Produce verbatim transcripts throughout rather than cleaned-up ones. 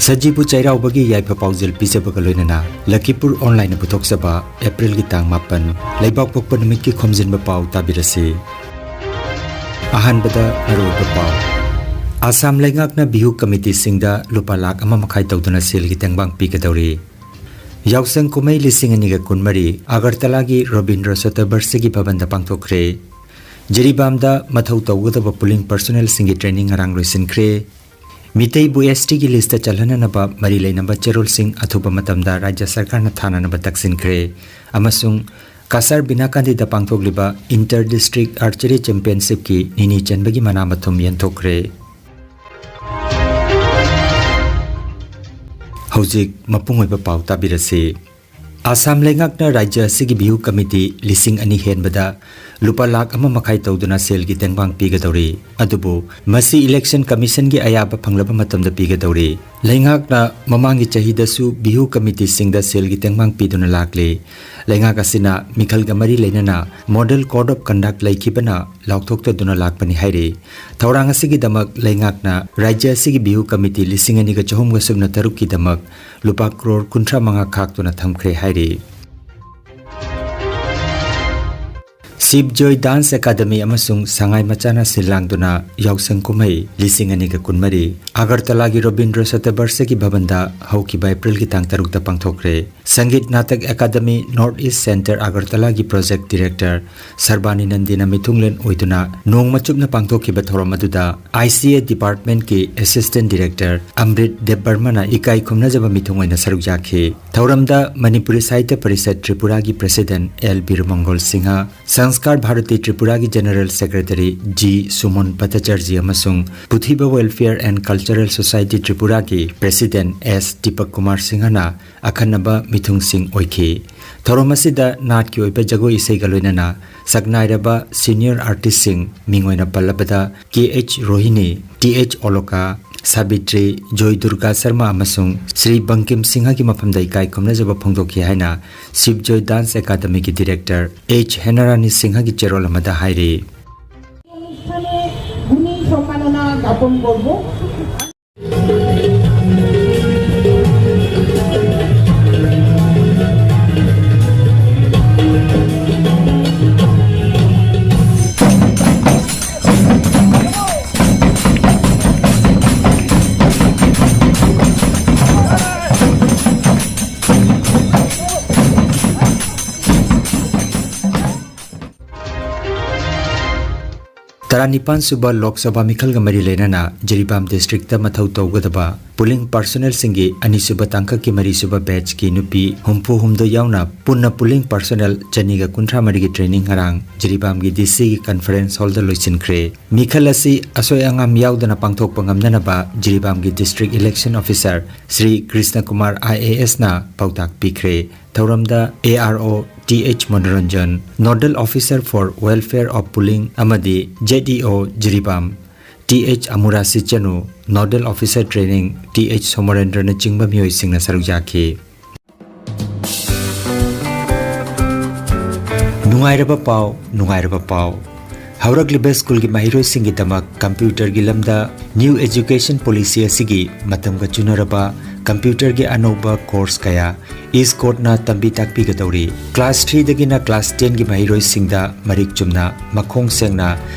ꯁꯖꯤꯕꯨ ꯆꯩꯔꯥꯎꯕꯒꯤ ꯌꯥꯏꯐ ꯄꯥꯎꯖꯦꯜ ꯄꯤꯖꯕꯒ ꯂꯣꯏꯅꯅ ꯂꯈꯤꯄꯨꯔ ꯑꯣꯟꯂꯥꯏꯟꯅ ꯄꯨꯊꯣꯛꯆꯕ ꯑꯦꯄ꯭ꯔꯤꯜꯒꯤ ꯇꯥꯡ ꯃꯥꯄꯟ, ꯂꯩꯕꯥꯛꯄꯣꯛꯄ ꯅꯨꯃꯤꯠꯀꯤ ꯈꯣꯝꯖꯤꯟꯕ ꯄꯥꯎ ꯇꯥꯕꯤꯔꯁꯤ꯫ ꯑꯍꯥꯟꯕꯗ ꯃꯔꯨꯑꯣꯏꯕ ꯄꯥꯎ꯫ ꯑꯁꯥꯝ ꯂꯩꯉꯥꯛꯅ ꯕꯤꯍꯨ ꯀꯃꯤꯇꯤꯁꯤꯡꯗ ꯂꯨꯄꯥ ꯂꯥꯈ ꯑꯃ ꯃꯈꯥꯏ ꯇꯧꯗꯨꯅ ꯁꯦꯜꯒꯤ ꯇꯦꯡꯕꯥꯡ ꯄꯤꯒꯗꯧꯔꯤ꯫ ꯌꯥꯎꯁꯪ ꯀꯨꯝꯍꯩ ꯂꯤꯁꯤꯡ ꯑꯅꯤꯒ ꯀꯨꯟꯃꯔꯤ ꯑꯒꯔꯇꯂꯥꯒꯤ ꯔꯣꯕꯤꯟꯗ꯭ꯔ ꯁꯇꯕꯔꯁꯤꯒꯤ ꯚꯕꯟꯗ ꯄꯥꯡꯊꯣꯛꯈ꯭ꯔꯦ꯫ ꯖꯤꯔꯤꯕꯥꯝꯗ ꯃꯊꯧ ꯇꯧꯒꯗꯕ ꯄꯨꯂꯤꯡ ꯄꯔꯁꯣꯅꯦꯜꯁꯤꯡꯒꯤ ꯇ꯭ꯔꯦꯅꯤꯡ ꯉꯔꯥꯡ ꯂꯣꯏꯁꯤꯟꯈ꯭ꯔꯦ꯫ ꯃꯤꯇꯩꯕꯨ ꯑꯦꯁ ꯇꯤꯒꯤ ꯂꯤꯁꯇ ꯆꯜꯍꯟꯅꯅꯕ ꯃꯔꯤ ꯂꯩꯅꯕ ꯆꯦꯔꯣꯜꯁꯤꯡ ꯑꯊꯨꯕ ꯃꯇꯝꯗ ꯔꯥꯖ꯭ꯌ ꯁꯔꯀꯥꯔꯅ ꯊꯥꯅꯅꯕ ꯇꯛꯁꯤꯟꯈ꯭ꯔꯦ꯫ ꯑꯃꯁꯨꯡ ꯀꯁꯥꯔ ꯕꯤꯅꯥꯀꯥꯟꯗꯤꯗ ꯄꯥꯡꯊꯣꯛꯂꯤꯕ ꯏꯟꯇꯔ ꯗꯤꯁꯇ꯭ꯔꯤꯛ ꯑꯥꯔꯆꯔꯤ ꯆꯦꯝꯄꯤꯌꯟꯁꯤꯞꯀꯤ ꯅꯤꯅꯤ ꯆꯟꯕꯒꯤ ꯃꯅꯥ ꯃꯊꯨꯝ ꯌꯦꯟꯊꯣꯛꯈ꯭ꯔꯦ꯫ ꯍꯧꯖꯤꯛ ꯃꯄꯨꯡ ꯑꯣꯏꯕ ꯄꯥꯎ ꯇꯥꯕꯤꯔꯁꯤ꯫ ꯑꯁꯥꯝ ꯂꯩꯉꯥꯛꯅ ꯔꯥꯖ꯭ꯌ ꯑꯁꯤꯒꯤ ꯕꯤꯍꯨ ꯀꯃꯤꯇꯤ ꯂꯤꯁꯤꯡ ꯑꯅꯤ ꯍꯦꯟꯕꯗ ꯂꯨꯄꯥ ꯂꯥꯈ ꯑꯃ ꯃꯈꯥꯏ ꯇꯧꯗꯨꯅ ꯁꯦꯜꯒꯤ ꯇꯦꯡꯕꯥꯡ ꯄꯤꯒꯗꯧꯔꯤ꯫ ꯑꯗꯨꯕꯨ ꯃꯁꯤ ꯏꯂꯦꯛꯁꯟ ꯀꯃꯤꯁꯟꯒꯤ ꯑꯌꯥꯕ ꯐꯪꯂꯕ ꯃꯇꯝꯗ ꯄꯤꯒꯗꯧꯔꯤ꯫ ꯂꯩꯉꯥꯛꯅ ꯃꯃꯥꯡꯒꯤ ꯆꯍꯤꯗꯁꯨ ꯕꯤꯍꯨ ꯀꯃꯤꯇꯤꯁꯤꯡꯗ ꯁꯦꯜꯒꯤ ꯇꯦꯡꯕꯥꯡ ꯄꯤꯗꯨꯅ ꯂꯥꯛꯂꯤ꯫ ꯂꯩꯉꯥꯛ ꯑꯁꯤꯅ ꯃꯤꯈꯜꯒ ꯃꯔꯤ ꯂꯩꯅꯅ ꯃꯣꯗꯦꯜ ꯀꯣꯗ ꯑꯣꯐ ꯀꯟꯗꯛ ꯂꯩꯈꯤꯕꯅ ꯂꯥꯎꯊꯣꯛꯇꯗꯨꯅ ꯂꯥꯛꯄꯅꯤ ꯍꯥꯏꯔꯤ꯫ ꯊꯧꯔꯥꯡ ꯑꯁꯤꯒꯤꯗꯃꯛ ꯂꯩꯉꯥꯛꯅ ꯔꯥꯖ꯭ꯌ ꯑꯁꯤꯒꯤ ꯕꯤꯍꯨ ꯀꯃꯤꯇꯤ ꯂꯤꯁꯤꯡ ꯑꯅꯤꯒ ꯆꯍꯨꯝꯒ ꯁꯨꯞꯅ ꯇꯔꯨꯛꯀꯤꯗꯃꯛ ꯂꯨꯄꯥ ꯀ꯭ꯔꯣꯔ ꯀꯨꯟꯊ꯭ꯔꯥ ꯃꯉꯥ ꯈꯥꯛꯇꯨꯅ ꯊꯝꯈ꯭ꯔꯦ ꯍꯥꯏꯔꯤ꯫ ꯁꯤꯕ ꯖꯣꯏ ꯗꯥꯟꯁ ꯑꯦꯀꯥꯗꯃꯤ ꯑꯃꯁꯨꯡ ꯁꯉꯥꯏ ꯃꯆꯥꯅ ꯁꯤꯜ ꯂꯥꯡꯗꯨꯅ ꯌꯥꯎꯁꯪ ꯀꯨꯝꯍꯩ ꯂꯤꯁꯤꯡ ꯑꯅꯤꯒ ꯀꯨꯟꯃꯔꯤ ꯑꯒꯔꯇꯂꯥꯒꯤ ꯔꯣꯕꯤꯟꯗ꯭ꯔ ꯁꯇꯕꯔꯁꯒꯤ ꯚꯕꯟꯗ ꯍꯧꯈꯤꯕ ꯑꯦꯄ꯭ꯔꯤꯜꯒꯤ ꯇꯥꯡ ꯇꯔꯨꯛꯇ ꯄꯥꯡꯊꯣꯛꯈ꯭ꯔꯦ꯫ Sangeet Natak academy north east centre ꯑꯒꯔꯇꯂꯥꯒꯤ ꯄ꯭ꯔꯣꯖꯦꯛ ꯗꯤꯔꯦꯛꯇꯔ ꯁꯔꯕꯥꯅꯤ ꯅꯟꯗꯤꯅ ꯃꯤꯊꯨꯡꯂꯦꯟ ꯑꯣꯏꯗꯨꯅ ꯅꯣꯡꯃ ꯆꯨꯞꯅ ꯄꯥꯡꯊꯣꯛꯈꯤꯕ ꯊꯧꯔꯝ ꯑꯗꯨꯗ I C A ꯗꯤꯄꯥꯔꯠꯃꯦꯟꯠꯀꯤ assistant director Amrit ꯗꯦꯕꯕꯔꯃꯅ ꯏꯀꯥꯏ ꯈꯨꯝꯅꯖꯕ ꯃꯤꯊꯨꯡ ꯑꯣꯏꯅ ꯁꯔꯨꯛ ꯌꯥꯈꯤ꯫ ꯊꯧꯔꯝꯗ ꯃꯅꯤꯄꯨꯔꯤ ꯁꯥꯍꯤꯇ꯭ꯌ ꯄꯔꯤꯁꯠ ꯇ꯭ꯔꯤꯄꯨꯔꯥꯒꯤ ꯄ꯭ꯔꯦꯁꯤꯗꯦꯟꯠ ꯑꯦꯜ ꯕꯤꯔꯃꯪꯒꯣꯜ ꯁꯤꯡꯍ, ꯁꯪꯁꯀꯥꯔ ꯚꯥꯔꯇꯤ ꯇ꯭ꯔꯤꯄꯨꯔꯥꯒꯤ general secretary G Suman Bhattacharjee ꯑꯃꯁꯨꯡ ꯄꯨꯊꯤꯕ ꯋꯦꯜꯐꯤꯌꯔ ꯑꯦꯟ ꯀꯜꯆꯔꯦꯜ ꯁꯣꯁꯥꯏꯇꯤ ꯇ꯭ꯔꯤꯄꯨꯔꯥꯒꯤ ꯄ꯭ꯔꯦꯁꯤꯗꯦꯟꯠ ꯑꯦꯁ ꯗꯤꯄꯛ ꯀꯨꯃꯥꯔ ꯁꯤꯡꯍꯅ ꯑꯈꯟꯅꯕ ꯃꯤꯊꯨꯡꯁꯤꯡ ꯑꯣꯏꯈꯤ꯫ ꯊꯧꯔꯝ ꯑꯁꯤꯗ ꯅꯥꯠꯀꯤ ꯑꯣꯏꯕ ꯖꯒꯣꯏ ꯏꯁꯩꯒ ꯂꯣꯏꯅꯅ ꯁꯛꯅꯥꯏꯔꯕ ꯁꯤꯅꯤꯌꯔ ꯑꯥꯔꯇꯤꯁꯁꯤꯡ, ꯃꯤꯡ ꯑꯣꯏꯅ ꯄꯜꯂꯕꯗ ꯀꯦ ꯑꯩꯆ ꯔꯣꯍꯤꯅꯤ, ꯇꯤ ꯑꯩꯆ ꯑꯣꯂꯣꯀꯥ, ꯁꯥꯕꯤꯇ꯭ꯔꯤ, ꯖꯣꯏ ꯗꯨꯔꯒꯥ ꯁꯔꯃ ꯑꯃꯁꯨꯡ ꯁ꯭ꯔꯤ ꯕꯪꯀꯤꯝ ꯁꯤꯡꯍꯒꯤ ꯃꯐꯝꯗ ꯏꯀꯥꯏ ꯈꯨꯝꯅꯖꯕ ꯐꯣꯡꯗꯣꯛꯈꯤ ꯍꯥꯏꯅ ꯁꯤꯕ ꯖꯣꯏ ꯗꯥꯟꯁ ꯑꯦꯀꯥꯗꯃꯤꯒꯤ ꯗꯤꯔꯦꯛꯇꯔ ꯑꯩꯆ ꯍꯦꯅꯥꯔꯥꯅꯤ ꯁꯤꯡꯍꯒꯤ ꯆꯦꯔꯣꯜ ꯑꯃꯗ ꯍꯥꯏꯔꯤ꯫ অনুষ্ঠানে গুণী সম্মাননা জ্ঞাপন করব। ꯇꯔꯥꯅꯤꯄꯥꯟ ꯁꯨꯕ ꯂꯣꯛ ꯁꯚꯥ ꯃꯤꯈꯜꯒ ꯃꯔꯤ ꯂꯩꯅꯅ ꯖꯤꯔꯤꯕꯥꯝ ꯗꯤꯁꯇ꯭ꯔꯤꯛꯇ ꯃꯊꯧ ꯇꯧꯒꯗꯕ ꯄꯣꯂꯤꯡ ꯄꯥꯔꯁꯣꯅꯦꯜꯁꯤꯡꯒꯤ ꯑꯅꯤꯁꯨꯕ ꯇꯥꯡꯀꯛꯀꯤ ꯃꯔꯤꯁꯨꯕ ꯕꯦꯠꯆꯀꯤ ꯅꯨꯄꯤ ꯍꯨꯝꯐꯨ ꯍꯨꯝꯗꯣꯏ ꯌꯥꯎꯅ ꯄꯨꯟꯅ ꯄꯣꯂꯤꯡ ꯄꯥꯔꯁꯣꯅꯦꯜ ꯆꯅꯤꯒ ꯀꯨꯟꯊ꯭ꯔꯥ ꯃꯔꯤꯒꯤ ꯇ꯭ꯔꯦꯅꯤꯡ ꯉꯔꯥꯡ ꯖꯤꯔꯤꯕꯥꯝꯒꯤ ꯗꯤ ꯁꯤꯒꯤ ꯀꯟꯐꯔꯦꯟꯁ ꯍꯣꯜꯗ ꯂꯣꯏꯁꯤꯟꯈ꯭ꯔꯦ꯫ ꯃꯤꯈꯜ ꯑꯁꯤ ꯑꯁꯣꯏ ꯑꯉꯥꯝ ꯌꯥꯎꯗꯅ ꯄꯥꯡꯊꯣꯛꯄ ꯉꯝꯅꯅꯕ ꯖꯤꯔꯤꯕꯥꯝꯒꯤ district election officer Shri Krishna Kumar I A ꯑꯦꯁꯅ ꯄꯥꯎꯇꯥꯛ ꯄꯤꯈ꯭ꯔꯦ꯫ ꯊꯧꯔꯝꯗ A R O T H Manoranjan, Nodal Officer for Welfare of Polling ꯑꯃꯗꯤ Z E O Jiribam, T H Amurasi Chanu, Nodal Officer Training, T H ꯁꯣꯃꯣꯔꯦꯟꯗ꯭ꯔꯅꯆꯤꯡꯕ ꯃꯤꯑꯣꯏꯁꯤꯡꯅ ꯁꯔꯨꯛ ꯌꯥꯈꯤ꯫ ꯅꯨꯡꯉꯥꯏꯔꯕ ꯄꯥꯎ, ꯅꯨꯡꯉꯥꯏꯔꯕ ꯄꯥꯎ꯫ ꯍꯧꯔꯛꯂꯤꯕ ꯁ꯭ꯀꯨꯜꯒꯤ ꯃꯍꯩꯔꯣꯏꯁꯤꯡꯒꯤꯗꯃꯛ ꯀꯝꯄ꯭ꯌꯨꯇꯔꯒꯤ ꯂꯝꯗ ꯅ꯭ꯌꯨ ꯑꯦꯖꯨꯀꯦꯁꯟ ꯄꯣꯂꯤꯁꯤ ꯑꯁꯤꯒꯤ ꯃꯇꯝꯒ ꯆꯨꯅꯔꯕ ꯀꯝꯄ꯭ꯌꯨꯇꯔꯒꯤ ꯑꯅꯧꯕ ꯀꯣꯔꯁ ꯀꯌꯥ ꯏꯁꯀꯣꯔꯠꯅ ꯇꯝꯕꯤ ꯇꯥꯛꯄꯤꯒꯗꯧꯔꯤ꯫ ꯀ꯭ꯂꯥꯁ ꯊ꯭ꯔꯤꯗꯒꯤꯅ ꯀ꯭ꯂꯥꯁ ꯇꯦꯟꯒꯤ ꯃꯍꯩꯔꯣꯏꯁꯤꯡꯗ ꯃꯔꯤꯛ ꯆꯨꯝꯅ, ꯃꯈꯣꯡ ꯁꯦꯡꯅ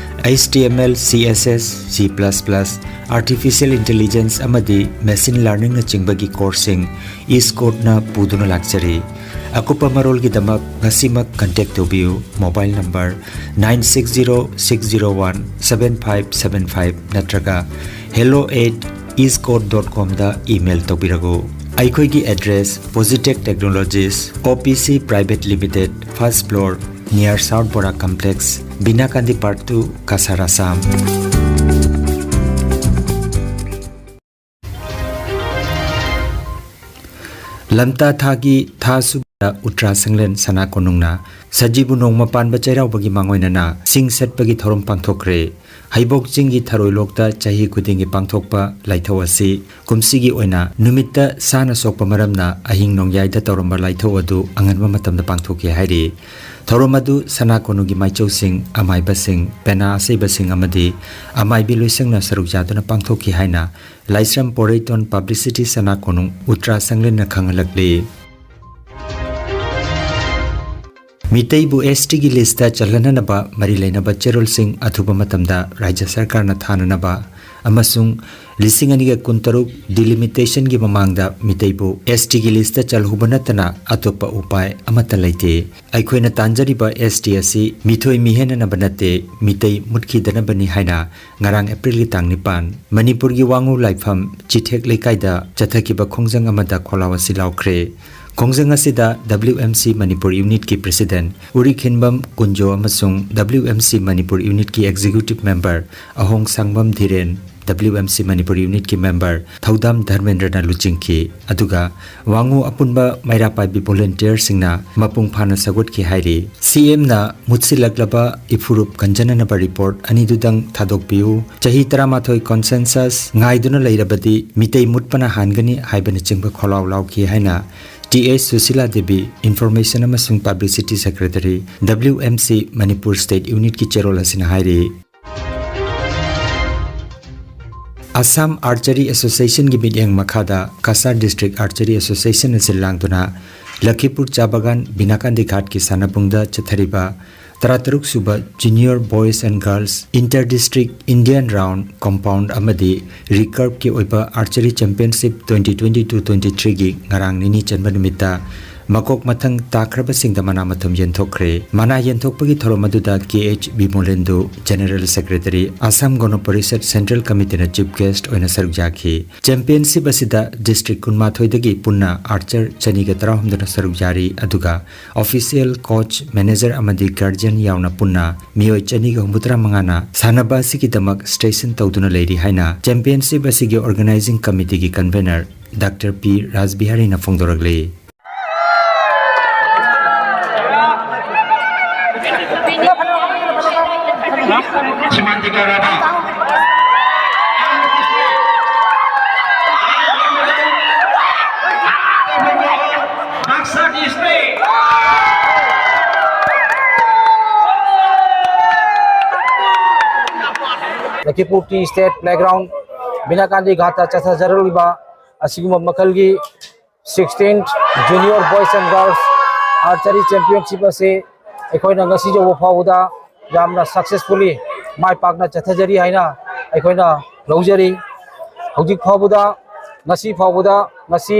H T M L, C S S, C plus plus, Artificial Intelligence ꯑꯃꯗꯤ Machine Learningꯅꯆꯤꯡꯕꯒꯤ ꯀꯣꯔꯁꯁꯤꯡ ꯏꯁꯀꯣꯔꯠꯅ ꯄꯨꯗꯨꯅ ꯂꯥꯛꯆꯔꯤ꯫ ꯑꯀꯨꯞꯄ ꯃꯔꯣꯜꯒꯤꯗꯃꯛ ꯉꯁꯤꯃꯛ ꯀꯟꯇꯦꯛ ꯇꯧꯕꯤꯌꯨ꯫ Mobile number nine six zero six zero one seven five seven five ꯅꯠꯇ꯭ꯔꯒ hello at eastcourt dot comꯗ email ꯇꯧꯕꯤꯔꯛꯎ꯫ ꯑꯩꯈꯣꯏꯒꯤ address: Positech Technologies, O P C Private Limited, first floor, near South Bora Complex, ꯕꯤꯅꯥꯀꯥꯟꯗꯤ Park two, Cachar, Assam. ꯂꯝꯇꯥ ꯊꯥꯒꯤ ꯊꯥ ꯁꯨꯕꯗ ꯎꯇ꯭ꯔꯥ ꯁꯪꯂꯦꯟ ꯁꯅꯥ ꯀꯣꯅꯨꯡꯅ ꯁꯖꯤꯕꯨ ꯅꯣꯡꯃ ꯄꯥꯟꯕ ꯆꯩꯔꯥꯎꯕꯒꯤ ꯃꯥꯡꯑꯣꯏꯅꯅ ꯁꯤꯡ ꯁꯠꯄꯒꯤ ꯊꯧꯔꯝ ꯄꯥꯡꯊꯣꯛꯈ꯭ꯔꯦ꯫ ꯍꯩꯕꯣꯛ ꯆꯤꯡꯒꯤ ꯊꯔꯣꯏ ꯂꯣꯛꯇ ꯆꯍꯤ ꯈꯨꯗꯤꯡꯒꯤ ꯄꯥꯡꯊꯣꯛꯄ ꯂꯥꯏꯊꯧ ꯑꯁꯤ ꯀꯨꯝꯁꯤꯒꯤ ꯑꯣꯏꯅ ꯅꯨꯃꯤꯠꯇ ꯁꯥꯅ ꯁꯣꯛꯄ ꯃꯔꯝꯅ ꯑꯍꯤꯡ ꯅꯣꯡꯌꯥꯏꯗ ꯇꯧꯔꯝꯕ ꯂꯥꯏꯊꯧ ꯑꯗꯨ ꯑꯉꯟꯕ ꯃꯇꯝꯗ ꯄꯥꯡꯊꯣꯛꯈꯤ ꯍꯥꯏꯔꯤ꯫ ꯊꯧꯔꯝ ꯑꯗꯨ ꯁꯅꯥ ꯀꯣꯅꯨꯡꯒꯤ ꯃꯥꯏꯆꯧꯁꯤꯡ, ꯑꯃꯥꯏꯕꯁꯤꯡ, ꯄꯦꯅꯥ ꯑꯁꯩꯕꯁꯤꯡ ꯑꯃꯗꯤ ꯑꯃꯥꯏꯕꯤ ꯂꯣꯏꯁꯪꯅ ꯁꯔꯨꯛ ꯌꯥꯗꯨꯅ ꯄꯥꯡꯊꯣꯛꯈꯤ ꯍꯥꯏꯅ ꯂꯥꯏꯁ꯭ꯔꯝ ꯄꯣꯔꯩꯇꯣꯟ ꯄꯕ꯭ꯂꯤꯁꯤꯇꯤ ꯁꯅꯥ ꯀꯣꯅꯨꯡ ꯎꯇ꯭ꯔꯥ ꯁꯪꯂꯦꯟꯅ ꯈꯪꯍꯜꯂꯛꯂꯤ꯫ ꯃꯤꯇꯩꯕꯨ S T ꯒꯤ ꯂꯤꯁꯇ ꯆꯜꯍꯟꯅꯅꯕ ꯃꯔꯤ ꯂꯩꯅꯕ ꯆꯦꯔꯣꯜꯁꯤꯡ ꯑꯊꯨꯕ ꯃꯇꯝꯗ ꯔꯥꯖ꯭ꯌ ꯁꯔꯀꯥꯔꯅ ꯊꯥꯅꯅꯕ ꯑꯃꯁꯨꯡ ꯂꯤꯁꯤꯡ ꯑꯅꯤꯒ ꯀꯨꯟꯇꯔꯨꯛ ꯗꯤꯂꯤꯃꯤꯇꯦꯁꯟꯒꯤ ꯃꯃꯥꯡꯗ ꯃꯤꯇꯩꯕꯨ ꯑꯦꯁ ꯇꯤꯒꯤ ꯂꯤꯁꯇ ꯆꯜꯍꯧꯕ ꯅꯠꯇꯅ ꯑꯇꯣꯞꯄ ꯎꯄꯥꯏ ꯑꯃꯠꯇ ꯂꯩꯇꯦ꯫ ꯑꯩꯈꯣꯏꯅ ꯇꯥꯟꯖꯔꯤꯕ ꯑꯦꯁ ꯇꯤ ꯑꯁꯤ ꯃꯤꯊꯣꯏ ꯃꯤꯍꯦꯟꯅꯅꯕ ꯅꯠꯇꯦ, ꯃꯤꯇꯩ ꯃꯨꯠꯈꯤꯗꯅꯕꯅꯤ ꯍꯥꯏꯅ ꯉꯔꯥꯡ ꯑꯦꯄ꯭ꯔꯤꯜꯒꯤ ꯇꯥꯡ ꯅꯤꯄꯥꯟ ꯃꯅꯤꯄꯨꯔꯒꯤ ꯋꯥꯉꯨ ꯂꯥꯏꯐꯝ ꯆꯤꯊꯦꯛ ꯂꯩꯀꯥꯏꯗ ꯆꯠꯊꯈꯤꯕ ꯈꯣꯡꯖꯪ ꯑꯃꯗ ꯈꯣꯜꯂꯥꯎ ꯑꯁꯤ ꯂꯥꯎꯈ꯭ꯔꯦ꯫ ꯈꯣꯡꯖꯪ ꯑꯁꯤꯗ W M C Manipur ꯌꯨꯅꯤꯠꯀꯤ president ꯎꯔꯤꯈꯤꯟꯕꯝ Kunjo ꯑꯃꯁꯨꯡ W M C Manipur ꯌꯨꯅꯤꯠꯀꯤ executive member ꯑꯍꯣꯡ ꯁꯥꯡꯕꯝ ꯙꯤꯔꯦꯟ, W M C Manipur ꯌꯨꯅꯤꯠꯀꯤ member ꯊꯧꯗꯥꯝ ꯙꯔꯃꯦꯟꯗ꯭ꯔꯅ ꯂꯨꯆꯤꯡꯈꯤ꯫ ꯑꯗꯨꯒ ꯋꯥꯉꯨ ꯑꯄꯨꯟꯕ ꯃꯩꯔꯥ ꯄꯥꯏꯕꯤ ꯚꯣꯂꯨꯟꯇꯤꯌꯔꯁꯤꯡꯅ ꯃꯄꯨꯡ ꯐꯥꯅ ꯁꯧꯒꯠꯈꯤ ꯍꯥꯏꯔꯤ꯫ ꯁꯤ ꯑꯦꯝꯅ ꯃꯨꯠꯁꯤꯜꯂꯛꯂꯕ ꯏꯐꯨꯔꯨꯞ ꯀꯟꯖꯅꯅꯕ ꯔꯤꯄꯣꯔꯠ ꯑꯅꯤꯗꯨꯗꯪ ꯊꯥꯗꯣꯛꯄꯤꯌꯨ, ꯆꯍꯤ ꯇꯔꯥꯃꯥꯊꯣꯏ ꯀꯟꯁꯦꯟꯁꯁ ꯉꯥꯏꯗꯨꯅ ꯂꯩꯔꯕꯗꯤ ꯃꯤꯇꯩ ꯃꯨꯠꯄꯅ ꯍꯥꯟꯒꯅꯤ ꯍꯥꯏꯕꯅꯆꯤꯡꯕ ꯈꯣꯜꯂꯥꯎ ꯂꯥꯎꯈꯤ ꯍꯥꯏꯅ ꯇꯤ ꯑꯦꯁ ꯁꯨꯁꯤꯂꯥ ꯗꯦꯕꯤ, ꯏꯟꯐꯣꯔꯃꯦꯁꯟ ꯑꯃꯁꯨꯡ publicity secretary, W M C Manipur state ꯌꯨꯅꯤꯠꯀꯤ ꯆꯦꯔꯣꯜ ꯑꯁꯤꯅ ꯍꯥꯏꯔꯤ꯫ ꯑꯁꯥꯝ ꯑꯥꯔꯆꯔꯤ ꯑꯦꯁꯣꯁꯤꯌꯦꯁꯟꯒꯤ ꯃꯤꯠꯌꯦꯡ ꯃꯈꯥꯗ ꯀꯁꯥꯔ ꯗꯤꯁꯇ꯭ꯔꯤꯛ ꯑꯥꯔꯆꯔꯤ ꯑꯦꯁꯣꯁꯤꯌꯦꯁꯟꯅ ꯁꯤꯜ ꯂꯥꯡꯗꯨꯅ ꯂꯈꯤꯄꯨꯔ ꯆꯥ ꯕꯒꯥꯟ ꯕꯤꯅꯥꯀꯥꯟꯗꯤ ꯘꯥꯠꯀꯤ ꯁꯥꯟꯅꯕꯨꯡꯗ ꯆꯠꯊꯔꯤꯕ ꯇꯔꯥꯇꯔꯨꯛ ꯁꯨꯕ junior boys and girls inter district Indian round compound ꯑꯃꯗꯤ ꯔꯤꯀꯔꯚꯀꯤ ꯑꯣꯏꯕ archery championship twenty twenty two twenty ꯊ꯭ꯔꯤꯒꯤ ꯉꯔꯥꯡ ꯅꯤꯅꯤ ꯆꯟꯕ ꯅꯨꯃꯤꯠꯇ ꯃꯀꯣꯛ ꯃꯊꯪ ꯇꯥꯈ꯭ꯔꯕꯁꯤꯡꯗ ꯃꯅꯥ ꯃꯊꯨꯝ ꯌꯦꯟꯊꯣꯛꯈ꯭ꯔꯦ꯫ ꯃꯅꯥ ꯌꯦꯟꯊꯣꯛꯄꯒꯤ ꯊꯧꯔꯝ ꯑꯗꯨꯗ K H Bimolendu, general secretary, Assam Gauna Parishad central ꯀꯃꯤꯇꯤꯅ ꯆꯤꯐ ꯒꯦꯁ꯭ꯠ ꯑꯣꯏꯅ ꯁꯔꯨꯛ ꯌꯥꯈꯤ꯫ ꯆꯦꯝꯄꯤꯌꯟꯁꯤꯞ ꯑꯁꯤꯗ ꯗꯤꯁꯇ꯭ꯔꯤꯛ ꯀꯨꯟꯃꯥꯊꯣꯏꯗꯒꯤ ꯄꯨꯟꯅ ꯑꯥꯔꯆꯔ ꯆꯅꯤꯒ ꯇꯔꯥꯍꯨꯝꯗꯣꯏꯅ ꯁꯔꯨꯛ ꯌꯥꯔꯤ, ꯑꯗꯨꯒ ꯑꯣꯐꯤꯁꯤꯌꯦꯜ, ꯀꯣꯆ, ꯃꯦꯅꯦꯖꯔ ꯑꯃꯗꯤ ꯒꯥꯔꯖꯤꯌꯟ ꯌꯥꯎꯅ ꯄꯨꯟꯅ ꯃꯤꯑꯣꯏ ꯆꯅꯤꯒ ꯍꯨꯝꯐꯨꯇꯔꯥ ꯃꯉꯥꯅ ꯁꯥꯟꯅꯕ ꯑꯁꯤꯒꯤꯗꯃꯛ ꯁ꯭ꯇꯦꯁꯟ ꯇꯧꯗꯨꯅ ꯂꯩꯔꯤ ꯍꯥꯏꯅ ꯆꯦꯝꯄꯤꯌꯟꯁꯤꯞ ꯑꯁꯤꯒꯤ ꯑꯣꯔꯒꯅꯥꯏꯖꯤꯡ ꯀꯃꯤꯇꯤꯒꯤ ꯀꯟꯚꯦꯅꯔ ꯗꯥꯛꯇꯔ ꯄꯤ ꯔꯥꯖꯕꯤꯍꯥꯔꯤꯅ ꯐꯣꯡꯗꯣꯔꯛꯂꯤ꯫ Lakhipur T state playground Binakandi ꯘꯥꯠꯇ ꯆꯠꯊꯖꯔꯛꯂꯤꯕ ꯑꯁꯤꯒꯨꯝꯕ ꯃꯈꯜꯒꯤ sixteen junior boys and girls archery championship ꯑꯁꯤ ꯑꯩꯈꯣꯏꯅ ꯉꯁꯤ ꯌꯧꯕ ꯐꯥꯎꯕꯗ ꯌꯥꯝꯅ ꯁꯛꯁꯦꯁꯐꯨꯜꯂꯤ ꯃꯥꯏ ꯄꯥꯛꯅ ꯆꯠꯊꯖꯔꯤ ꯍꯥꯏꯅ ꯑꯩꯈꯣꯏꯅ ꯂꯧꯖꯔꯤ꯫ ꯍꯧꯖꯤꯛ ꯐꯥꯎꯕꯗ, ꯉꯁꯤ ꯐꯥꯎꯕꯗ, ꯉꯁꯤ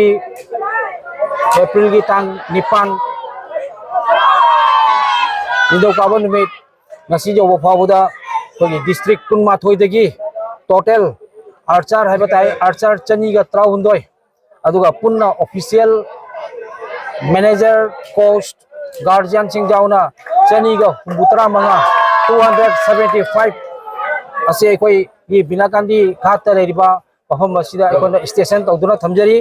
ꯑꯦꯄ꯭ꯔꯤꯜꯒꯤ ꯇꯥꯡ ꯅꯤꯄꯥꯟ, ꯅꯤꯡꯊꯧꯀꯥꯕ ꯅꯨꯃꯤꯠ, ꯉꯁꯤ ꯌꯧꯕ ꯐꯥꯎꯕꯗ ꯑꯩꯈꯣꯏꯒꯤ ꯗꯤꯁꯇ꯭ꯔꯤꯛ ꯀꯨꯟꯃꯥꯊꯣꯏꯗꯒꯤ ꯇꯣꯇꯦꯜ ꯑꯥꯔꯆꯔ ꯍꯥꯏꯕ ꯇꯥꯏ, ꯑꯥꯔꯆꯔ ꯆꯅꯤꯒ ꯇꯔꯥꯍꯨꯝꯗꯣꯏ, ꯑꯗꯨꯒ ꯄꯨꯟꯅ ꯑꯣꯐꯤꯁꯤꯌꯦꯜ, ꯃꯦꯅꯦꯖꯔ, ꯀꯣꯆ, ꯒꯥꯔꯖꯤꯌꯥꯟꯁꯤꯡ ꯌꯥꯎꯅ ꯆꯅꯤꯒ ꯍꯨꯝꯐꯨꯇꯔꯥ ꯃꯉꯥ, two hundred seventy five ꯑꯁꯤ ꯑꯩꯈꯣꯏꯒꯤ ꯕꯤꯅꯥꯀꯥꯟꯗꯤ ꯘꯥꯠꯇ ꯂꯩꯔꯤꯕ ꯃꯐꯝ ꯑꯁꯤꯗ ꯑꯩꯈꯣꯏꯅ ꯁ꯭ꯇꯦꯁꯟ ꯇꯧꯗꯨꯅ ꯊꯝꯖꯔꯤ꯫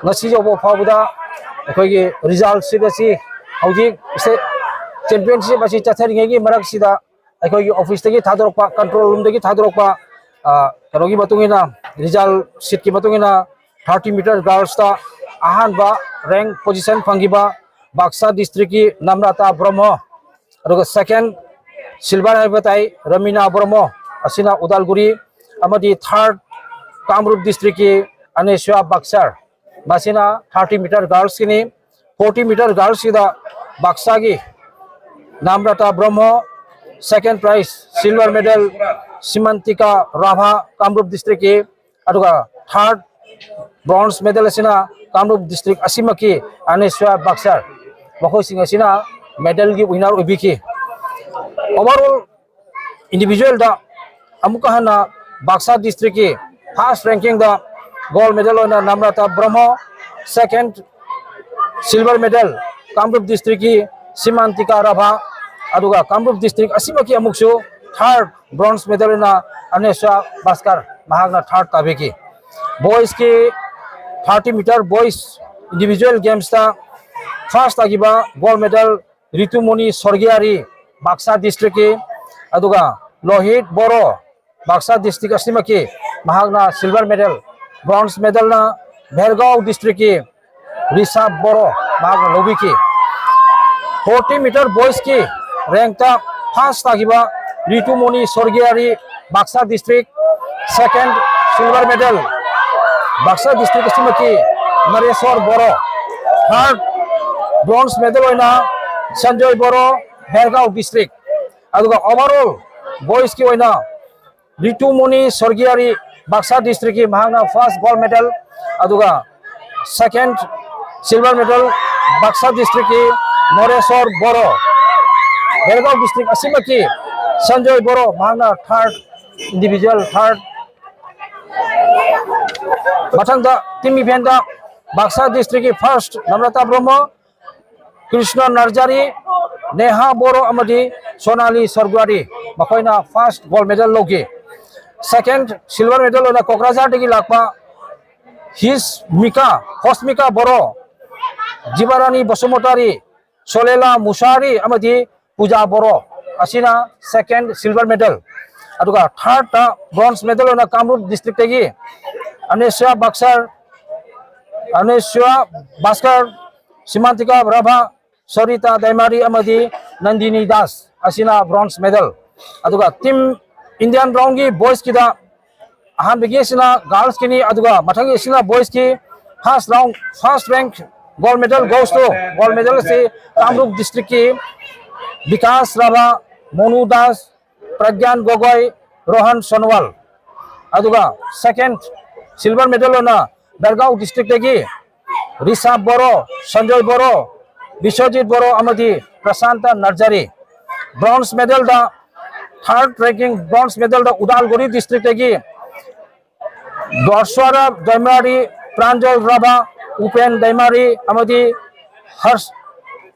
ꯉꯁꯤ ꯌꯧꯕ ꯐꯥꯎꯕꯗ ꯑꯩꯈꯣꯏꯒꯤ ꯔꯤꯖꯜꯠꯁꯤꯡ ꯑꯁꯤ ꯍꯧꯖꯤꯛ ꯁꯦ-, ꯆꯦꯝꯄꯤꯌꯟꯁꯤꯞ ꯑꯁꯤ ꯆꯠꯊꯔꯤꯉꯩꯒꯤ ꯃꯔꯛꯁꯤꯗ ꯑꯩꯈꯣꯏꯒꯤ ꯑꯣꯐꯤꯁꯇꯒꯤ ꯊꯥꯗꯣꯔꯛꯄ, ꯀꯟꯇ꯭ꯔꯣꯜ ꯔꯨꯝꯗꯒꯤ ꯊꯥꯗꯣꯔꯛꯄ, ꯑ, ꯀꯩꯅꯣꯒꯤ ꯃꯇꯨꯡ ꯏꯟꯅ, ꯔꯤꯖꯜꯠ ꯁꯤꯠꯀꯤ ꯃꯇꯨꯡ ꯏꯟꯅ, ꯊꯥꯔꯇꯤ ꯃꯤꯇꯔ ꯒꯥꯔꯜꯁꯇ ꯑꯍꯥꯟꯕ ꯔꯦꯡ ꯄꯣꯖꯤꯁꯟ ꯐꯪꯈꯤꯕ ꯕꯥꯛꯁꯥ ꯗꯤꯁꯇ꯭ꯔꯤꯛꯀꯤ ꯅꯝꯔꯥꯇꯥ ꯕ꯭ꯔꯍꯃ, ꯑꯗꯨꯒ ꯁꯦꯀꯦꯟ ꯁꯤꯜꯚꯔ ꯍꯥꯏꯕ ꯇꯥꯏ ꯔꯃꯤꯅꯥ ꯕ꯭ꯔꯍꯃ, ꯑꯁꯤꯅ ꯎꯗꯥꯜꯒꯨꯔꯤ, ꯑꯃꯗꯤ ꯊꯥꯔꯠ ꯀꯥꯃꯔꯨꯞ ꯗꯤꯁꯇ꯭ꯔꯤꯛꯀꯤ ꯑꯅꯦꯁ꯭ꯋꯥ ꯕꯥꯛꯁꯔ, ꯃꯁꯤꯅ ꯊꯥꯔꯇꯤ ꯃꯤꯇꯔ ꯒꯥꯔꯜꯁꯀꯤꯅꯤ꯫ ꯐꯣꯔꯇꯤ ꯃꯤꯇꯔ ꯒꯥꯔꯜꯁꯀꯤꯗ ꯕꯥꯛꯁꯥꯒꯤ ꯅꯥꯝꯔꯇꯥ ꯕ꯭ꯔꯍꯃ, ꯁꯦꯀꯦꯟ ꯄ꯭ꯔꯥꯏꯖ ꯁꯤꯜꯚꯔ ꯃꯦꯗꯜ ꯁꯤꯃꯟꯇꯤꯀꯥ ꯔꯥꯚꯥ ꯀꯥꯃꯔꯨꯞ ꯗꯤꯁꯇ꯭ꯔꯤꯛꯀꯤ, ꯑꯗꯨꯒ ꯊꯥꯔꯠ ꯕ꯭ꯔꯣꯟꯖ ꯃꯦꯗꯜ ꯑꯁꯤꯅ ꯀꯥꯃꯔꯨꯞ ꯗꯤꯁꯇ꯭ꯔꯤꯛ ꯑꯁꯤꯃꯛꯀꯤ ꯑꯅꯦꯁ꯭ꯋꯥ ꯕꯥꯛꯁꯔ, ꯃꯈꯣꯏꯁꯤꯡ ꯑꯁꯤꯅ ꯃꯦꯗꯜꯒꯤ ꯋꯤꯅꯔ ꯑꯣꯏꯕꯤꯈꯤ꯫ ꯑꯣꯚꯔꯑꯣꯜ ꯏꯟꯗꯤꯚꯤꯖꯨꯋꯦꯜꯗ ꯑꯃꯨꯛꯀ ꯍꯟꯅ ꯕꯥꯛꯁꯥ ꯗꯤꯁꯇ꯭ꯔꯤꯛꯀꯤ ꯐꯥꯔꯁ ꯔꯦꯡꯀꯤꯡꯗ ꯒꯣꯜ ꯃꯦꯗꯜ ꯑꯣꯏꯅ ꯅꯝꯔꯇꯥ ꯕ꯭ꯔꯍꯃ, ꯁꯦꯀꯦꯟ ꯁꯤꯜꯚꯔ ꯃꯦꯗꯜ ꯀꯥꯡꯂꯨꯞ ꯗꯤꯁꯇ꯭ꯔꯤꯛꯀꯤ ꯁꯤꯃꯥꯟꯇꯤꯀꯥ ꯔꯥꯚꯥ, ꯑꯗꯨꯒ ꯀꯥꯡꯂꯨꯞ ꯗꯤꯁꯇ꯭ꯔꯤꯛ ꯑꯁꯤꯃꯛꯀꯤ ꯑꯃꯨꯛꯁꯨ ꯊꯥꯔꯠ ꯕ꯭ꯔꯣꯟꯖ ꯃꯦꯗꯜ ꯑꯣꯏꯅ ꯑꯅꯦꯁ꯭ꯋꯥ ꯕꯥꯁꯀꯔ, ꯃꯍꯥꯛꯅ ꯊꯥꯔꯠ ꯇꯥꯕꯤꯈꯤ꯫ ꯕꯣꯏꯁꯀꯤ thirty metre voice individual ꯒꯦꯝꯁꯇ first ꯇꯥꯈꯤꯕ ꯒꯣꯜ ꯃꯦꯗꯜ ꯔꯤꯇꯨꯃꯣꯅꯤ ꯁꯣꯔꯒꯤꯌꯥꯔꯤ, ꯕꯥꯛꯁꯥ ꯗꯤꯁꯇ꯭ꯔꯤꯛꯀꯤ, ꯑꯗꯨꯒ ꯂꯣꯍꯤꯠ ꯕꯣꯔꯣ, ꯕꯥꯛꯁꯥ ꯗꯤꯁꯇ꯭ꯔꯤꯛ ꯑꯁꯤꯃꯛꯀꯤ, ꯃꯍꯥꯛꯅ ꯁꯤꯜꯚꯔ ꯃꯦꯗꯜ, ꯕ꯭ꯔꯣꯟꯖ ꯃꯦꯗꯜꯅ ꯚꯦꯔꯒꯥꯎ ꯗꯤꯁꯇ꯭ꯔꯤꯛꯀꯤ ꯔꯤꯁꯥꯕ ꯕꯣꯔꯣ, ꯃꯍꯥꯛꯅ ꯂꯧꯕꯤꯈꯤ꯫ ꯐꯣꯔꯇꯤ ꯃꯤꯇꯔ ꯕꯣꯏꯁꯀꯤ ꯔꯦꯡꯛꯇ ꯐꯥꯔꯁ ꯇꯥꯈꯤꯕ ꯔꯤꯇꯨꯃꯣꯅꯤ ꯁꯣꯔꯒꯤꯌꯥꯔꯤ, ꯕꯥꯛꯁꯥ ꯗꯤꯁꯇ꯭ꯔꯤꯛ, ꯁꯦꯀꯦꯟ ꯁꯤꯜꯚꯔ ꯃꯦꯗꯜ ꯕꯥꯛꯁꯥ ꯗꯤꯁꯇ꯭ꯔꯤꯛ ꯑꯁꯤꯃꯛꯀꯤ ꯅꯔꯦꯁꯣꯔ ꯕꯣꯔꯣ, ꯊꯥꯔꯠ ꯕ꯭ꯔꯣꯟꯖ ꯃꯦꯗꯜ ꯑꯣꯏꯅ ꯁꯟꯖꯣꯏ ꯕꯣꯔꯣ, ꯚꯦꯔꯒꯥꯎ ꯗꯤꯁꯇ꯭ꯔꯤꯛ, ꯑꯗꯨꯒ ꯑꯣꯚꯔꯑꯣꯜ ꯕꯣꯏꯁꯀꯤ ꯑꯣꯏꯅ ꯔꯤꯇꯨꯃꯣꯅꯤ ꯁꯣꯔꯒꯤꯌꯥꯔꯤ, ꯕꯥꯛꯁꯥ ꯗꯤꯁꯇ꯭ꯔꯤꯛꯀꯤ ꯃꯍꯥꯛꯅ ꯐꯥꯔꯁ ꯒꯣꯜ ꯃꯦꯗꯜ, ꯑꯗꯨꯒ ꯁꯦꯀꯦꯟ ꯁꯤꯜꯚꯔ ꯃꯦꯗꯜ ꯕꯥꯛꯁꯥ ꯗꯤꯁꯇ꯭ꯔꯤꯛꯀꯤ ꯅꯣꯔꯦꯁꯣꯔ ꯕꯣꯔꯣ, ꯕꯦꯔꯒꯥꯎ ꯗꯤꯁꯇ꯭ꯔꯤꯛ ꯑꯁꯤꯃꯛꯀꯤ ꯁꯟꯖꯣꯏ ꯕꯣꯔꯣ, ꯃꯍꯥꯛꯅ ꯊꯥꯔꯠ, ꯏꯟꯗꯤꯚꯤꯖꯨꯋꯦꯜ ꯊꯥꯔꯠ꯫ ꯃꯊꯪꯗ ꯇꯤꯝ ꯏꯚꯦꯟꯗ ꯕꯥꯛꯁꯥ ꯗꯤꯁꯇ꯭ꯔꯤꯛꯀꯤ ꯐꯥꯔꯁ ꯅꯝꯔꯇꯥ ꯕ꯭ꯔꯍꯃ, ꯀ꯭ꯔꯤꯁꯅ ꯅꯔꯖꯥꯔꯤ, ꯅꯦꯍꯥ ꯕꯣꯔꯣ ꯑꯃꯗꯤ ꯁꯣꯅꯥꯂꯤ ꯁꯔꯒ꯭ꯋꯥꯔꯤ, ꯃꯈꯣꯏꯅ ꯐꯥꯔꯁ ꯒꯣꯜ ꯃꯦꯗꯜ ꯂꯧꯈꯤ꯫ ꯁꯦꯀꯦꯟ ꯁꯤꯜꯚꯔ ꯃꯦꯗꯜ ꯑꯣꯏꯅ ꯀꯣꯀ꯭ꯔꯥꯖꯥꯔꯗꯒꯤ ꯂꯥꯛꯄ ꯍꯤꯁꯃꯤꯀꯥ, ꯍꯣꯁꯃꯤꯀꯥ ꯕꯣꯔꯣ, ꯖꯤꯕꯥꯔꯥꯅꯤ ꯕꯁꯨꯃꯇꯥꯔꯤ, ꯁꯣꯂꯦꯂꯥ ꯃꯨꯁꯥꯔꯤ ꯑꯃꯗꯤ ꯄꯨꯖꯥ ꯕꯣꯔꯣ ꯑꯁꯤꯅ ꯁꯦꯀꯦꯟ ꯁꯤꯜꯚꯔ ꯃꯦꯗꯜ꯫ ꯑꯗꯨꯒ ꯊꯥꯔꯠꯇ ꯕ꯭ꯔꯣꯟꯖ ꯃꯦꯗꯜ ꯑꯣꯏꯅ ꯀꯥꯃꯔꯨꯞ ꯗꯤꯁꯇ꯭ꯔꯤꯛꯇꯒꯤ ꯑꯅꯦꯁ꯭ꯋꯥ ꯕꯥꯛꯁꯔ, ꯑꯅꯦꯁ꯭ꯋꯥ ꯕꯥꯁꯀꯔ, ꯁꯤꯃꯥꯟꯇꯤꯀꯥ ꯔꯥꯚꯥ, ꯁꯣꯔꯤꯇꯥ ꯗꯥꯏꯃꯥꯔꯤ ꯑꯃꯗꯤ ꯅꯟꯗꯤꯅꯤ ꯗꯥꯁ ꯑꯁꯤꯅ ꯕ꯭ꯔꯣꯟꯖ ꯃꯦꯗꯜ꯫ ꯑꯗꯨꯒ ꯇꯤꯝ ꯏꯟꯗꯤꯌꯥꯟ ꯔꯥꯎꯟꯒꯤ ꯕꯣꯏꯁꯀꯤꯗ ꯑꯍꯥꯟꯕꯒꯤ ꯑꯁꯤꯅ ꯒꯥꯔꯜꯁꯀꯤꯅꯤ, ꯑꯗꯨꯒ ꯃꯊꯪꯒꯤ ꯑꯁꯤꯅ ꯕꯣꯏꯁꯀꯤ꯫ First round, first rank gold medal goes to, gold medal ꯑꯁꯤ ꯀꯥꯡꯂꯨꯞ ꯗꯤꯁꯇ꯭ꯔꯤꯛꯀꯤ ꯕꯤꯀꯥꯁ ꯔꯥꯚꯥ, ꯃꯣꯅꯨ ꯗꯥꯁ, ꯄ꯭ꯔꯒ꯭ꯌꯥꯟ ꯒꯣꯒꯣꯏ, ꯔꯣꯍꯟ ꯁꯣꯅꯣꯋꯥꯜ꯫ ꯑꯗꯨꯒ ꯁꯦꯀꯦꯟ ꯁꯤꯜꯚꯔ ꯃꯦꯗꯜ ꯑꯣꯏꯅ ꯕꯦꯔꯒꯥꯎ ꯗꯤꯁꯇ꯭ꯔꯤꯛꯇꯒꯤ ꯔꯤꯁꯥꯕ ꯕꯣꯔꯣ, ꯁꯟꯖꯣꯏ ꯕꯣꯔꯣ, ꯕꯤꯁ꯭ꯋꯖꯤꯠ ꯕꯣꯔꯣ ꯑꯃꯗꯤ ꯄ꯭ꯔꯁꯥꯟꯇ ꯅꯔꯖꯔꯤ꯫ ꯕ꯭ꯔꯣꯟꯖ ꯃꯦꯗꯜꯗ, ꯊꯥꯔꯠ ꯔꯦꯡꯀꯤꯡ ꯕ꯭ꯔꯣꯟꯖ ꯃꯦꯗꯜꯗ ꯎꯗꯥꯜꯒꯨꯔꯤ ꯗꯤꯁꯇ꯭ꯔꯤꯛꯇꯒꯤ ꯗꯣꯔꯁ꯭ꯋꯥꯔꯥ ꯗꯩꯃꯥꯔꯤ, ꯄ꯭ꯔꯥꯟꯖꯜ ꯔꯥꯚꯥ, ꯎꯄꯦꯟ ꯗꯩꯃꯥꯔꯤ ꯑꯃꯗꯤ ꯍꯔꯁ-,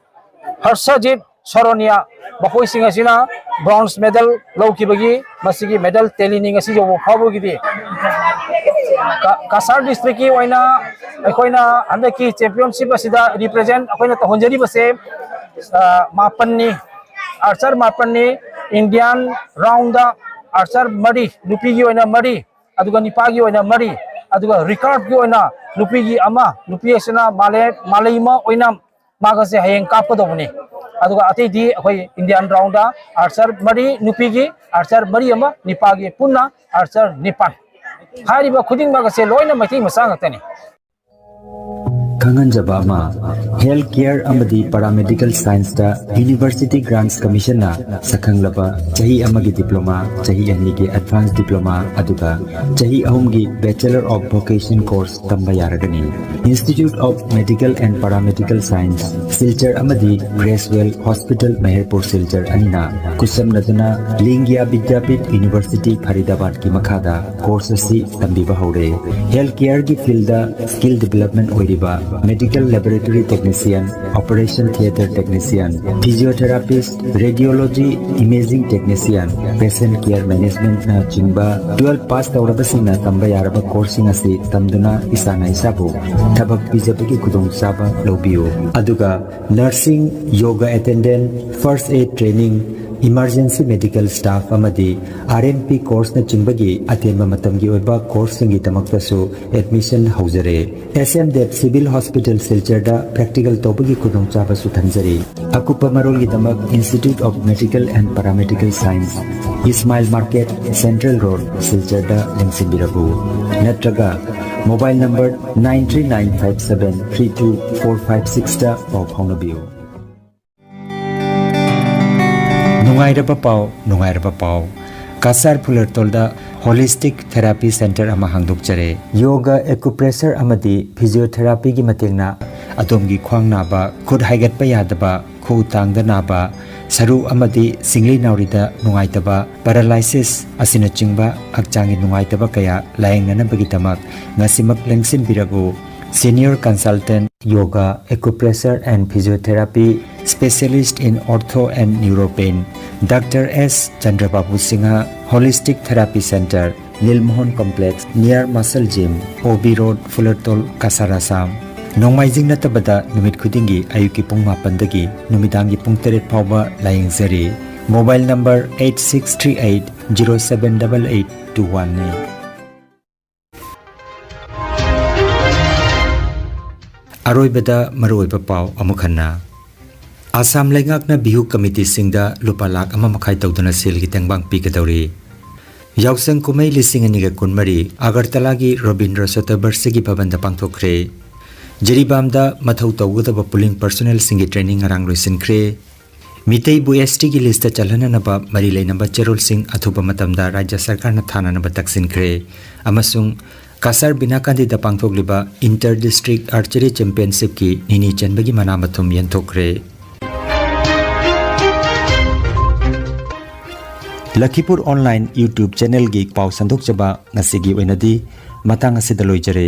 ꯍꯔꯁꯖꯤꯠ ꯁꯣꯔꯣꯅꯤꯌꯥ, ꯃꯈꯣꯏꯁꯤꯡ ꯑꯁꯤꯅ ꯕ꯭ꯔꯣꯟꯖ ꯃꯦꯗꯜ ꯂꯧꯈꯤꯕꯒꯤ ꯃꯁꯤꯒꯤ ꯃꯦꯗꯜ ꯇꯦꯂꯤꯅꯤ ꯉꯁꯤ ꯌꯧꯕ ꯐꯥꯎꯕꯒꯤꯗꯤ꯫ ꯀ-, ꯀꯁꯥꯔ ꯗꯤꯁꯇ꯭ꯔꯤꯛꯀꯤ ꯑꯣꯏꯅ ꯑꯩꯈꯣꯏꯅ ꯍꯟꯗꯛꯀꯤ ꯆꯦꯝꯄꯤꯌꯟꯁꯤꯞ ꯑꯁꯤꯗ ꯔꯤꯄ꯭ꯔꯖꯦꯟ ꯑꯩꯈꯣꯏꯅ ꯇꯧꯍꯟꯖꯔꯤꯕꯁꯦ, ꯑ, ꯃꯥꯄꯟꯅꯤ, ꯑꯥꯔꯆꯔ ꯃꯥꯄꯟꯅꯤ, ꯏꯟꯗꯤꯌꯥꯟ ꯔꯥꯎꯟꯗ ꯑꯥꯔꯆꯔ ꯃꯔꯤ, ꯅꯨꯄꯤꯒꯤ ꯑꯣꯏꯅ ꯃꯔꯤ, ꯑꯗꯨꯒ ꯅꯤꯄꯥꯒꯤ ꯑꯣꯏꯅ ꯃꯔꯤ, ꯑꯗꯨꯒ ꯔꯤꯀꯥꯔꯚꯀꯤ ꯑꯣꯏꯅ ꯅꯨꯄꯤꯒꯤ ꯑꯃ, ꯅꯨꯄꯤ ꯑꯁꯤꯅ ꯃꯥꯂꯦ-, ꯃꯥꯂꯩꯃ ꯑꯣꯏꯅ ꯃꯥꯒꯁꯦ ꯍꯌꯦꯡ ꯀꯥꯞꯀꯗꯧꯕꯅꯤ꯫ ꯑꯗꯨꯒ ꯑꯇꯩꯗꯤ ꯑꯩꯈꯣꯏ ꯏꯟꯗꯤꯌꯥꯟ ꯔꯥꯎꯟꯗ ꯑꯥꯔꯆꯔ ꯃꯔꯤ, ꯅꯨꯄꯤꯒꯤ ꯑꯥꯔꯆꯔ ꯃꯔꯤ ꯑꯃ, ꯅꯤꯄꯥꯒꯤ ꯄꯨꯟꯅ ꯑꯥꯔꯆꯔ ꯅꯤꯄꯥꯟ꯫ ꯍꯥꯏꯔꯤꯕ ꯈꯨꯗꯤꯡꯃꯛ ꯑꯁꯦ ꯂꯣꯏꯅ ꯃꯩꯇꯩ ꯃꯆꯥ ꯉꯥꯛꯇꯅꯤ꯫ ꯈꯪꯍꯟꯖꯕ ꯑꯃ, ꯍꯦꯜꯊ ꯀꯦꯌꯔ ꯑꯃꯗꯤ ꯄꯦꯔꯥꯃꯦꯗꯤꯀꯦꯜ ꯁꯥꯏꯟꯁꯇ ꯌꯨꯅꯤꯚꯔꯁꯤꯇꯤ ꯒ꯭ꯔꯥꯟꯠꯁ ꯀꯃꯤꯁꯟꯅ ꯁꯛꯈꯪꯂꯕ ꯆꯍꯤ ꯑꯃꯒꯤ ꯗꯤꯄ꯭ꯂꯣꯃꯥ, ꯆꯍꯤ ꯑꯅꯤꯒꯤ ꯑꯦꯗꯚꯥꯟꯁ ꯗꯤꯄ꯭ꯂꯣꯃꯥ, ꯑꯗꯨꯒ ꯆꯍꯤ ꯑꯍꯨꯝꯒꯤ Bachelor of Vocation course ꯇꯝꯕ ꯌꯥꯔꯒꯅꯤ꯫ Institute of Medical and Paramedical Science, Silchar ꯑꯃꯗꯤ ꯒ꯭ꯔꯦꯁꯋꯦꯜ ꯍꯣꯁꯄꯤꯇꯥꯜ, ꯃꯍꯦꯔꯄꯨꯔ, ꯁꯤꯜꯆꯔ ꯑꯅꯤꯅ ꯈꯨꯠꯁꯝꯅꯗꯨꯅ ꯂꯤꯡꯒ꯭ꯌꯥ ꯕꯤꯗ꯭ꯌꯥꯄꯤꯊ ꯌꯨꯅꯤꯚꯔꯁꯤꯇꯤ, ꯐꯔꯤꯗꯥꯕꯥꯗꯀꯤ ꯃꯈꯥꯗ ꯀꯣꯔꯁ ꯑꯁꯤ ꯇꯝꯕꯤꯕ ꯍꯧꯔꯦ꯫ ꯍꯦꯜꯊ ꯀꯦꯌꯔꯒꯤ ꯐꯤꯜꯗ ꯁ꯭ꯀꯤꯜ ꯗꯤꯕꯦꯂꯞꯃꯦꯟ ꯑꯣꯏꯔꯤꯕ medical laboratory technician, operation theatre technician, physiotherapist, radiology, imaging technician, patient care ꯃꯦꯅꯦꯖꯃꯦꯟꯠꯅꯆꯤꯡꯕ ꯇꯨꯋꯦꯜꯐ ꯄꯥꯁ ꯇꯧꯔꯕꯁꯤꯡꯅ ꯇꯝꯕ ꯌꯥꯔꯕ ꯀꯣꯔꯁꯁꯤꯡ ꯑꯁꯤ ꯇꯝꯗꯨꯅ ꯏꯁꯥꯅ ꯏꯁꯥꯕꯨ ꯊꯕꯛ ꯄꯤꯖꯕꯒꯤ ꯈꯨꯗꯣꯡꯆꯥꯕ ꯂꯧꯕꯤꯌꯨ꯫ ꯑꯗꯨꯒ nursing, yoga attendant, first aid training, emergency medical staff ꯑꯃꯗꯤ ꯑꯥꯔ ꯑꯦꯝ ꯄꯤ ꯀꯣꯔꯁꯅꯆꯤꯡꯕꯒꯤ ꯑꯇꯦꯟꯕ ꯃꯇꯝꯒꯤ ꯑꯣꯏꯕ ꯀꯣꯔꯁꯁꯤꯡꯒꯤꯗꯃꯛꯇꯁꯨ ꯑꯦꯗꯃꯤꯁꯟ ꯍꯧꯖꯔꯦ꯫ S M Dev civil hospital, ꯁꯤꯜꯆꯔꯗ ꯄ꯭ꯔꯦꯛꯇꯤꯀꯦꯜ ꯇꯧꯕꯒꯤ ꯈꯨꯗꯣꯡꯆꯥꯕꯁꯨ ꯊꯝꯖꯔꯤ꯫ ꯑꯀꯨꯞꯄ ꯃꯔꯣꯜꯒꯤꯗꯃꯛ Institute of Medical and Paramedical Science, Ismail market, central road, ꯁꯤꯜꯆꯔꯗ ꯂꯦꯡꯁꯤꯟꯕꯤꯔꯛꯎ꯫ ꯅꯠꯇ꯭ꯔꯒ mobile number nine three nine five seven three two four five sixꯇ ꯄꯥꯎ ꯐꯥꯎꯅꯕꯤꯌꯨ꯫ ꯅꯨꯡꯉꯥꯏꯔꯕ ꯄꯥꯎ, ꯅꯨꯡꯉꯥꯏꯔꯕ ꯄꯥꯎ꯫ ꯀꯁꯥꯔ ꯐꯨꯂꯔꯇꯣꯜꯗ ꯍꯣꯂꯤꯁꯇꯤꯛ ꯊꯦꯔꯥꯄꯤ ꯁꯦꯟꯇꯔ ꯑꯃ ꯍꯥꯡꯗꯣꯛꯆꯔꯦ꯫ ꯌꯣꯒꯥ, ꯑꯦꯀꯨꯄ꯭ꯔꯦꯁꯔ ꯑꯃꯗꯤ ꯐꯤꯖꯤꯌꯣꯊꯦꯔꯥꯄꯤꯒꯤ ꯃꯇꯦꯡꯅ ꯑꯗꯣꯝꯒꯤ ꯈ꯭ꯋꯥꯡ ꯅꯥꯕ, ꯈꯨꯠ ꯍꯥꯏꯒꯠꯄ ꯌꯥꯗꯕ, ꯈꯨꯎ ꯇꯥꯡꯗ ꯅꯥꯕ, ꯁꯔꯨ ꯑꯃꯗꯤ ꯁꯤꯡꯂꯤ ꯅꯥꯎꯔꯤꯗ ꯅꯨꯡꯉꯥꯏꯇꯕ, ꯄꯦꯔꯥꯂꯥꯏꯁꯤꯁ ꯑꯁꯤꯅꯆꯤꯡꯕ ꯍꯛꯆꯥꯡꯒꯤ ꯅꯨꯡꯉꯥꯏꯇꯕ ꯀꯌꯥ ꯂꯥꯌꯦꯡꯅꯅꯕꯒꯤꯗꯃꯛ ꯉꯁꯤꯃꯛ ꯂꯦꯡꯁꯤꯟꯕꯤꯔꯛꯎ꯫ Senior Consultant Yoga, Acupressure and Physiotherapy, Specialist in Ortho and Neuropain, Doctor S Chandrababu Singha, Holistic Therapy Center, Nilmohan Complex, near Muscle Gym, O B Road, Fulertol, Kasar, Assam. ꯅꯣꯡꯃꯥꯏꯖꯤꯡ ꯅꯠꯇꯕꯗ ꯅꯨꯃꯤꯠ ꯈꯨꯗꯤꯡꯒꯤ ꯑꯌꯨꯛꯀꯤ ꯄꯨꯡ ꯃꯥꯄꯟꯗꯒꯤ ꯅꯨꯃꯤꯗꯥꯡꯒꯤ ꯄꯨꯡ ꯇꯔꯦꯠ ꯐꯥꯎꯕ ꯂꯥꯌꯦꯡꯖꯔꯤ꯫ Mobile number eight six three eight zero seven double eight two oneꯅꯤ꯫ ꯑꯔꯣꯏꯕꯗ ꯃꯔꯨꯑꯣꯏꯕ ꯄꯥꯎ ꯑꯃꯨꯛ ꯍꯟꯅ꯫ ꯑꯁꯥꯝ ꯂꯩꯉꯥꯛꯅ ꯕꯤꯍꯨ ꯀꯃꯤꯇꯤꯁꯤꯡꯗ ꯂꯨꯄꯥ ꯂꯥꯈ ꯑꯃ ꯃꯈꯥꯏ ꯇꯧꯗꯨꯅ ꯁꯦꯜꯒꯤ ꯇꯦꯡꯕꯥꯡ ꯄꯤꯒꯗꯧꯔꯤ꯫ ꯌꯥꯎꯁꯪ ꯀꯨꯝꯍꯩ ꯂꯤꯁꯤꯡ ꯑꯅꯤꯒ ꯀꯨꯟꯃꯔꯤ ꯑꯒꯔꯇꯂꯥꯒꯤ ꯔꯣꯕꯤꯟꯗ꯭ꯔ ꯆꯇꯨꯔꯕꯁꯤꯒꯤ ꯚꯕꯟꯗ ꯄꯥꯡꯊꯣꯛꯈ꯭ꯔꯦ꯫ ꯖꯤꯔꯤꯕꯥꯝꯗ ꯃꯊꯧ ꯇꯧꯒꯗꯕ polling personnelꯁꯤꯡꯒꯤ training ꯉꯔꯥꯡ ꯂꯣꯏꯁꯤꯟꯈ꯭ꯔꯦ꯫ ꯃꯤꯇꯩꯕꯨ STꯒꯤ listꯇ ꯆꯜꯍꯟꯅꯅꯕ ꯃꯔꯤ ꯂꯩꯅꯕ ꯆꯦꯔꯣꯜꯁꯤꯡ ꯑꯊꯨꯕ ꯃꯇꯝꯗ ꯔꯥꯖ꯭ꯌ ꯁꯔꯀꯥꯔꯅ ꯊꯥꯅꯅꯕ ꯇꯛꯁꯤꯟꯈ꯭ꯔꯦ꯫ ꯑꯃꯁꯨꯡ ꯀꯁꯥꯔ ꯕꯤꯅꯥꯀꯥꯟꯗꯤꯗ ꯄꯥꯡꯊꯣꯛꯂꯤꯕ Inter District Archery Championshipꯀꯤ ꯅꯤꯅꯤ ꯆꯟꯕꯒꯤ ꯃꯅꯥ ꯃꯊꯨꯝ ꯌꯦꯟꯊꯣꯛꯈ꯭ꯔꯦ꯫ ꯂꯈꯤꯄꯨꯔ online YouTube channelꯒꯤ ꯄꯥꯎ ꯁꯟꯗꯣꯛꯆꯕ ꯉꯁꯤꯒꯤ ꯑꯣꯏꯅꯗꯤ ꯃꯇꯥꯡ ꯑꯁꯤꯗ ꯂꯣꯏꯖꯔꯦ꯫